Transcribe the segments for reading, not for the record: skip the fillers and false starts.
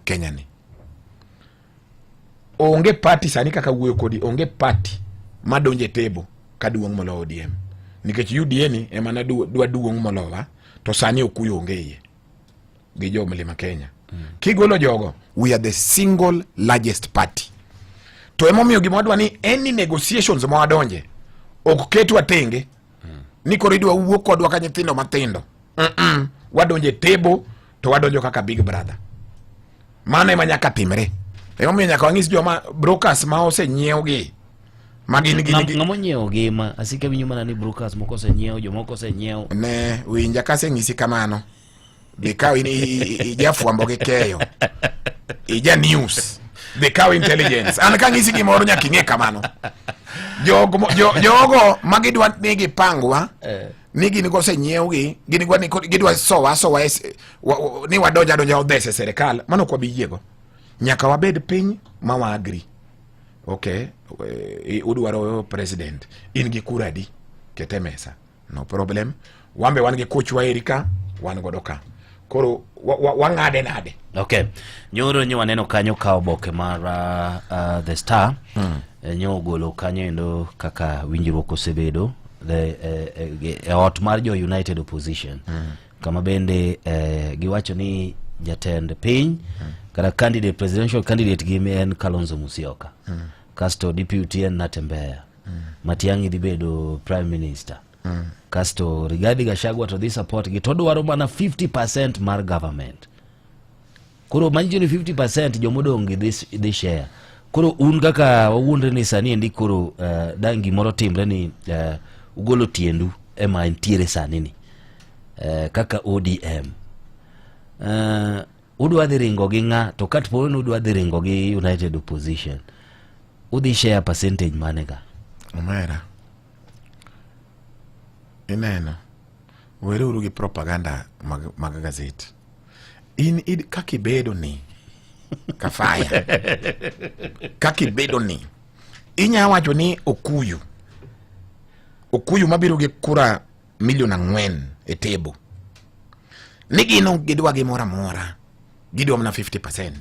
Kenya ni. Onge party sani kaka wuoyo kodi, onge party madonje table kaduong' moloyo ODM. Nikech UDA ni ema ne dwa duong' molowa, to sani Okuyu onge iye gi jo Mlima Kenya. Kigolo jogo, we are the single largest party. To emomiyo gima wadwa ni any negotiations ma wadonje ok ketwa tenge ni koro idwa wuo kodwa ka nyithindo mathindo. Wadonje table to wadonjo kaka big brother. Mano ema nyaka timre. Emomiyo nyaka wang'is joma brokers ma osenyiew gi ma gin gin Ng'ama onyiewo gi ma asike winjo mana ni brokers moko osenyiew, jomoko osenyiew. Ne winja kaseng'isi kamano. Dhi kaw in ijafwambo gi keyo. Ija news. Dhi kaw intelligence. An kang'isi gimoro nyaka ing'e kamano. Jogo jogo ma gidwa ni gipangwa ni gin gosenyiew gi gin gwa ni gidwa sowa sowa ni wadonja donja odhes e serikal, mano ok wabi yiego. Nyaka wabed piny ma wa agree. Okay, udwaro president, in gi kura adi? Kete mesa. No problem. Wambe wan gi kuchwa eri ka, wan godo ka. Koro wang'ade nade? Okay. Nyoro nyo waneno kanyo ka oboke mar The Star nyo ogolo kanyo endo kaka winjruok osebedo e ot mar jo United Opposition kama bende giwacho ni jatend piny kata candidate, presidential candidate gi en Kalonzo Musyoka, kasto deputy en Natembeya, Matiang'i dhi bedo prime minister, kasto Rigathi Gachagua to dhi support gi to dwaro mana 50% mar government. Koro manyiso ni 50% jomodong' gi dhi share. Koro un kaka wawuondre ni sani endi koro dang' gimoro timre ni ugolo tiendu ema entiere sani ni kaka ODM udwa dhi ringo gi ng'a? To kat po ni udwa dhi ringo gi United Opposition, udhi share percentage mane ka? Omera, ineno, wereuru gi propaganda mag gazet. In kaka ibedo ni kafaya, kaka ibedo ni inya wacho ni Okuyu mabiro gi kura milion 4 e table ni gin ok gidwa gimoro amora, gidwa mana 50%.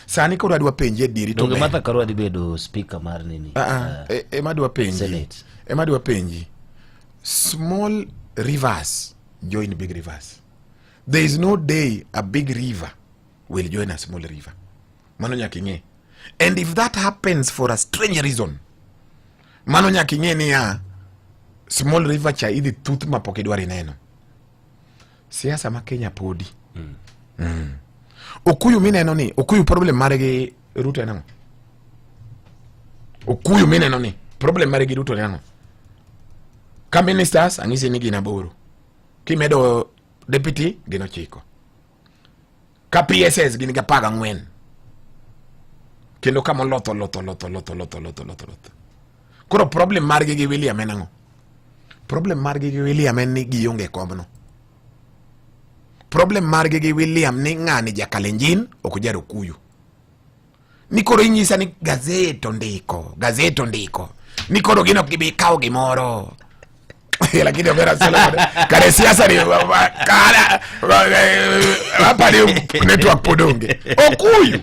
Sani koro adwa penji adieri to Donge ber. Martha Karua dhi bedo speaker mar nini? Ah, ah, ema adwa penji. Senate. Ema adwa penji. Small rivers join big rivers. There is no day a big river will join a small river. Mano nyaka ing'e. And if that happens for a strange reason, mano nyaka ing'e niya, small river cha idhi thuth mapok idwar ineno. Siasa ma Kenya podi. Okuyu mineno ni, Okuyu problem mare gi Ruto en ang'o? Okuyu mineno ni, problem mare gi Ruto en ang'o? Ka ministers ang'isi ni gin 8. Kimedo deputy gin 9. Ka PSS gin gi 14. Kendo kama olotho lotho lotho lotho lotho lotho lotho lotho. Koro problem margi gi William en ang'o? Problem margi gi William en ni gionge komno. Problem margi gi William ni ng'ani ja Kalenjin ok jar Okuyu. Ni koro inyisa ni gazet ondiko, gazet ondiko. Ni koro gin ok gibi kawo gimoro. Lakini omera Solomon, kare siasa ni kara hapa ni network pod onge. Okuyu.